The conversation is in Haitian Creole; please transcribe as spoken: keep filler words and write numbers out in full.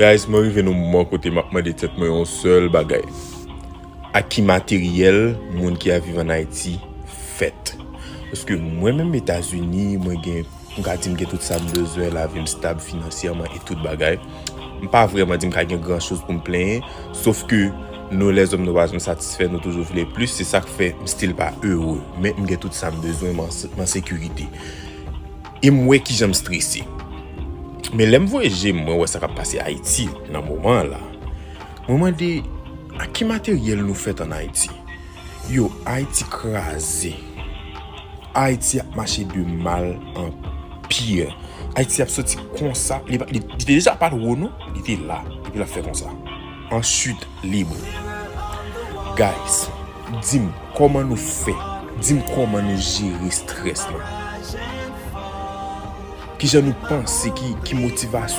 Guys, mwen rive nan moman kote m ap mande tèt mwen yon sèl bagay. Ak ki materyèl moun ki ap viv ann Ayiti fèt? Paske mwen menm Etazini, mwen gen, m ka di m gen tout sa m bezwen, lavi m stab finansyèman e tout bagay. M pa vrèman di m ka gen gran choz pou m plenyen, sof ke nou lèzòm nou pa janm satisfè, nou toujou vle plis, se sa k fè m still pa ere. Men m gen tout sa m bezwen, m an, m an sekirite. E m wè kijan m strese. Men lè m voye je m, mwen wè sa k ap pase Ayiti nan moman an la. Mwen mande, ak ki materyèl nou fèt ann Ayiti? Yo, Ayiti kraze. Ayiti ap mache de mal an pi. Ayiti ap soti konsa. Li, li, li te deja pa dwo non. Li te la. Epi l ap fè konsa. An chit libre. Guys, di m kòman nou fè. Di m kòman nou jere strès lan. Kijan nou panse, ki, ki motivasyon